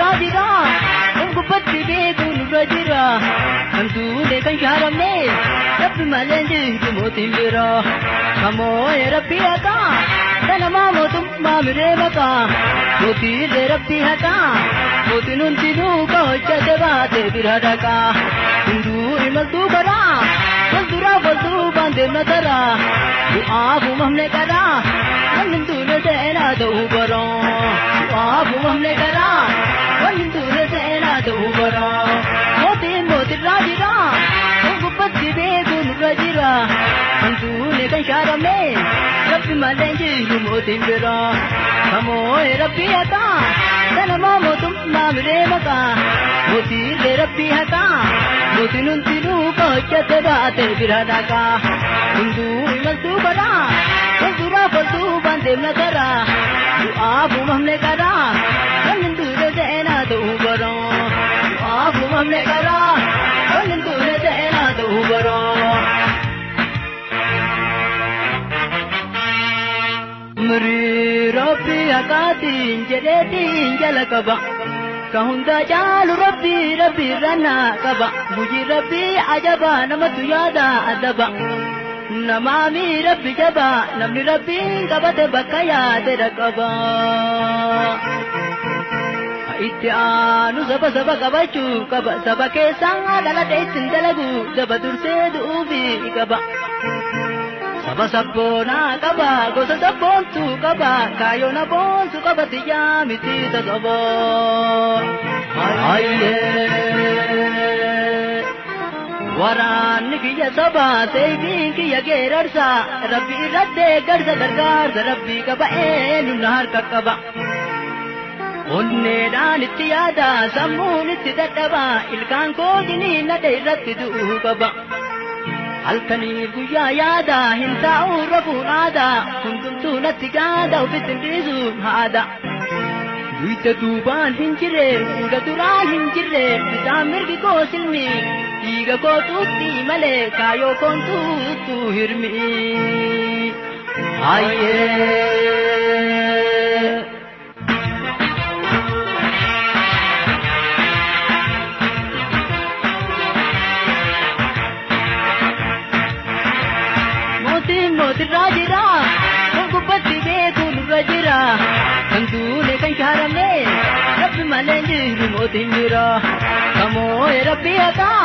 mootirraa jira gubbatti beeku nurra jira kan duune kan shaaramne rabbi malee jiru mootiin bira kamoo'ee rabbi haqaa kanamaa mootummaa miree maqaa mootiilee rabbi haqaa mootiin hundinuu ka hojjate baate bira dhaqaa hunduu imaltuu karaa walduraa walduubaan deemna taraa du'aaf uumamne karaa wanni duune seenaa ta'uu baraa du'aaf uumamne karaa wanni duune seenaa ta'uu baraa mootiin mootirraa jira gubbatti beeku nurra jira kan duune kan shaaramne rabbi malee jiru mootiin bira kamoo'ee rabbi haqaa kanamaa mootummaa miree maqaa mootiilee rabbi haqaa mootiin hundinuu ka hojjate baate bira dhaqaa hunduu imaltuu karaa walduraa walduubaan deemna karaa du'aaf uumamne karaa wanni duune seenaa ta'uu baraa du'aaf uumamne karaa wanni duune seenaa ta'uu baraa. Mirii rabbi haqaatiin jedheetiin jala qaba. Ka hunda caalu rabbi rabbi irra qaba. Gujii rabbi ajaba namatu yaada adaba. Namaami rabbi jaba namni rabbiin qabate bakka yaade dhaqaba. Itti aanu saba saba qabachuu qaba. Saba keessaa dhalate ittiin dalagu saba dursee du'uufi qaba. Saba sabboonaa qaba gosa sabboontuu qaba kaayyoon aboonsu qaba tiyyaa miti tasaba. Waraanni kiyya saba seefiin kiyya geerarsa rabbi irratti deeggarsa gargaarsa rabbi qaba eenyu na harka qaba. Onneedhaan itti yaada sammuun itti dadhaba ilkaan koo jiniinadhe irratti du'uu qaba. Halkanii guyyaa yaada hin taa'u rafuun aadaa hundumtuu natti gaada ofitti hin dhiisuun haada. Duyda duubaan hin jirre fuula duraan hin jirre bitaan mirgi koo silmi dhiiga koo tuutti malee kaayoo koon tuuttu hirmi. Hayyee. Mootiin mootirraa jira gubbatti beeku nurra jira kan duune kan shaaramne rabbi malee jiru mootiin bira kamoo'ee rabbi haqaa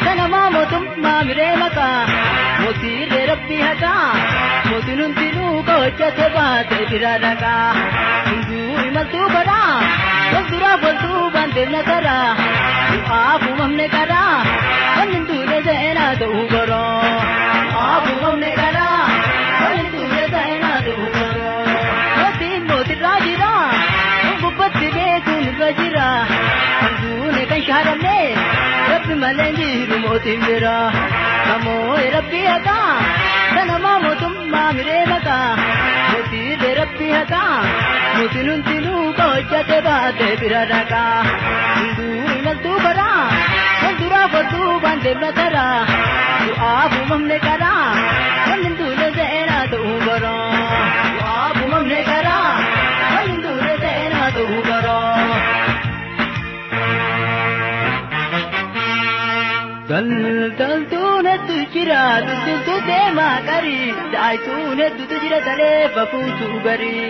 kanamaa mootummaa miree maqaa mootiilee rabbi haqaa mootiin hundinuu ka hojjate baate bira dhaqaa hunduu imaltuu karaa walduraa walduubaan deemna karaa du'aaf uumamne karaa wanni duune seenaa ta'uu baraa du'aaf uumamne karaa wanni duune seenaa ta'uu baraa mootiin mootirraa jira gubbatti beeku nurra jira kan duune kan shaaramne rabbi malee jiru mootiin bira kamoo'ee rabbi haqaa kanamaa mootummaa miree maqaa mootiilee rabbi haqaa mootiin hundinuu ka hojjate baate bira dhaqaa hunduu imaltuu karaa walduraa walduubaan deemna karaa du'aaf uumamne karaa wanni duune seenaa ta'uu baraa du'aaf uumamne karaa wanni duune seenaa ta'uu baraa. Daldaltuun hedduu jira daldaltuu deemaa qarii daayituun hedduutu jira talee bafuutu garii.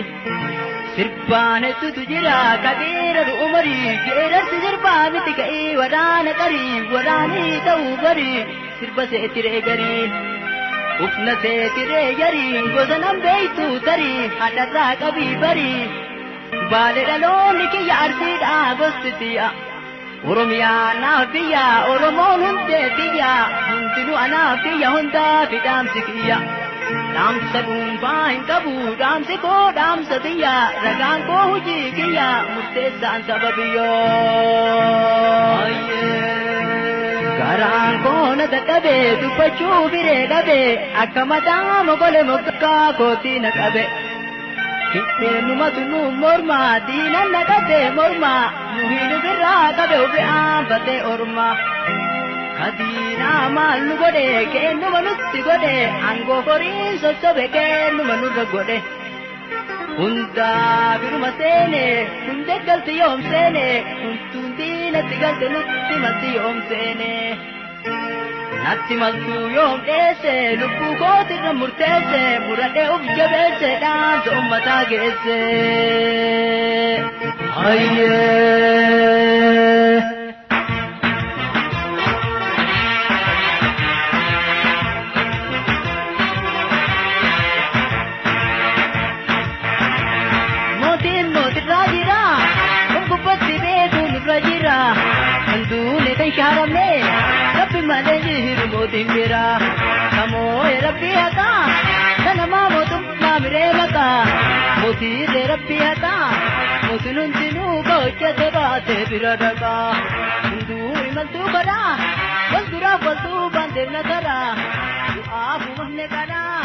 Sirbaan hedduutu jira kageera umarii geerarsi sirbaa miti ka'ii waraana qarii waraanii ta'uu barii sirba seetiree garii. Ufna seetiree jarii gosa nan beeytu tarii hadharraa qabii barii. Baale dhaloonni kiyya arsiidhaa gosti tiyya. Oromiyaa naaf biyya Oromoon hundee biyya hundinuu anaaf biyya hundaa fi dhaamsi kiyya. Dhaamsa dhuunfaa hin qabu dhaamsi koo dhaamsa tiyya ragaan koo hojii kiyya murteessaan saba biyyoo. Garaan koo na dadhabe dubbachuu biree dhabe akka mataa mogole moggaa kootii na qabe. Hidheenumatu nu morma diinan na qabe morma nuhiinu birraa qabe ofi aanfatee orma. Kadiinaa maal nu godhe kennuma nutti godhe aangoo horiin sossobe kennuma nurra godhe. Hundaa biruma seene hundee galti yoom seene huntuun diinatti galte nutti malti yoom seene. Natti maltuu yoom dheesse lubbuu kootirra murteesse muradhee uf jabeesse dhaamsa ummataa geesse. Hayyee. Mootiin mootirraa jira, kan gubbatti beeku nurra jira, kan duune kan shaaramne, rabbi malee jiru mootiin bira. Kamoo'e rabbi haqaa, kanamaa mootummaa miree maqaa, mootiirree rabbi haqaa, mootiin hundinuu hojjete baatee bira dhaqaa. Hunduu imaltuu godhaa, wal duraaf wal duubaan deemna karaa, du'aaf uumamne karaa.